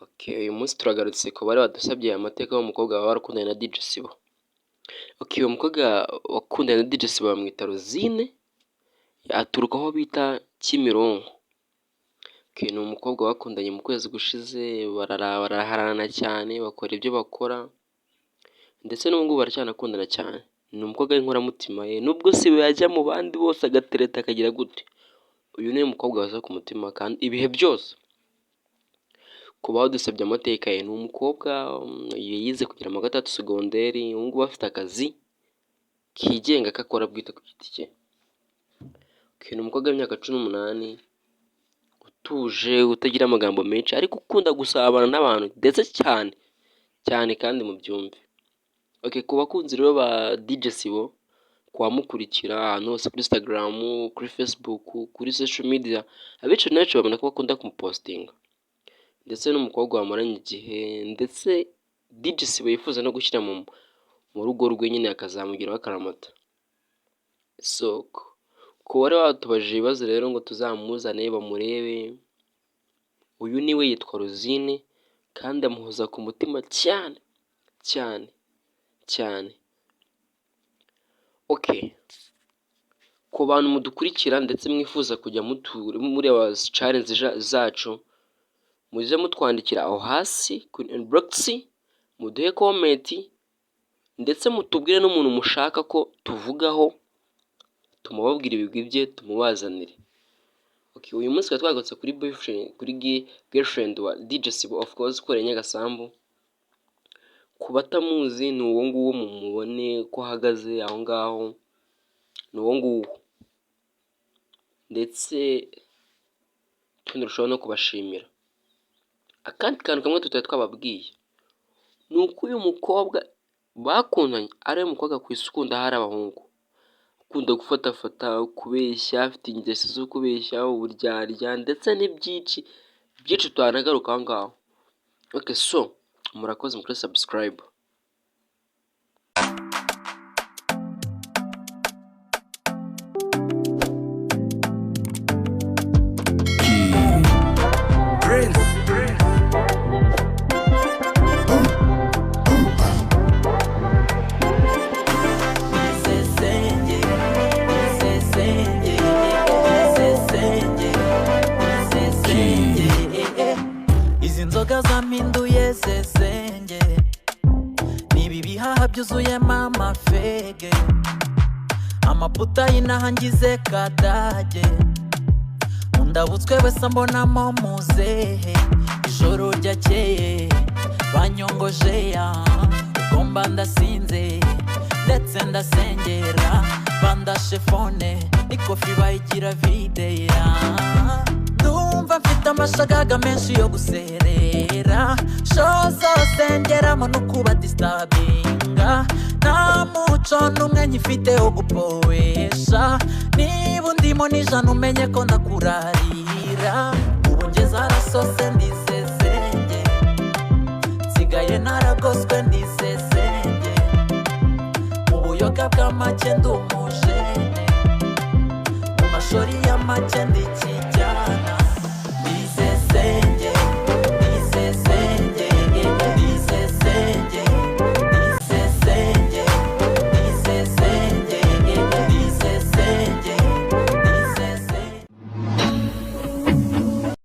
Okay, uyu munsi turagarutse ku bari badusabye amateka y'umukobwa waba warakundanye na DJ Sibo. Okay, uyu mukobwa wakundanye na DJ Sibo bamwita Rosine, aturuka aho bita Kimironko. Okay, ni umukobwa bakundanye mu kwezi gushize, baraharana cyane, bakora ibyo bakora, ndetse n'ubu ngubu baracyanakundana cyane. Ni umukobwa w'inkoramutima ye, nubwo Sibo yajya mu bandi bose agatereta akagira gute, uyu niwe mukobwa waza ku mutima kandi ibihe byose. Ku badusabye amateka ye, ni umukobwa yize kugera mu wa gatandatu segonderi, ubu ngubu afite akazi kigenga ko akora bwite ku giti cye. Okay, ni umukobwa w'imyaka 18, utuje, utagira amagambo menshi, ariko ukunda gusabana n'abantu ndetse cyane cyane kandi mubyumve. Okay, ku bakunzi rero ba DJ Sibo, ku bamukurikira ahantu hose kuri Instagram, kuri Facebook, kuri social media, abenshi na benshi babona ko bakunda kumupostinga. Ndetse n'umukobwa bamaranye igihe, ndetse DJ Sibo yifuza no gushyira mu rugo rwe nyine akazamugiraho akaramata. So, ku wari watubajije ibibazo rero ngo tuzamuzane bamurebe, uyu niwe yitwa Rosine kandi amuhoza ku mutima cyane cyane cyane. Okay, ku bantu mudukurikira ndetse mwifuza kujya mureba challenge zacu, muze mutwandikira aho hasi kuri inbox, muduhe comment, ndetse mutubwire n'umuntu mushaka ko tuvugaho, tumubabwire ibigwi bye, tumubazanire. Okay, uyu munsi twari twagarutse kuri boyfriend, kuri girlfriend wa DJ Sibo, of course ukorera Nyagasambu. Ku batamuzi ni uwo nguwo, mumubone ko ahagaze aho ngaho, ni uwo nguwo. Ndetse tunarushaho no kubashimira. Akandi kantu kamwe tutari twababwiye ni uko uyu mukobwa bakundanye ariwe mukobwa ku isi ukunda ahari abahungu, ukunda gufatafata, kubeshya, afite ingeso zo kubeshya, uburyarya ndetse n'ibyinshi byinshi tutanagaruka aho ngaho. Okay, so murakoze, mukore subscribe. Prince. Sesenge, sesenge, sesenge, sesenge. Izi nzoga zampinduye sesenge, niba ibihaha byuzuyemo amafege, amaputa y'inaha ngize kadage, undabutswe wese ambonamo muzehe. Ijoro ryakeye banyongojeya, ugomba ndasinze ndetse ndasengera, bandashe fone n'ikofi bayigira videya. Ndumva mfite amashagaga menshi yo guserera, sho zose ngeramo no kuba distabinga, nta muco n'umwe nyifite wo gupowesha, niba undimo n'ijana umenye ko ndakurarira.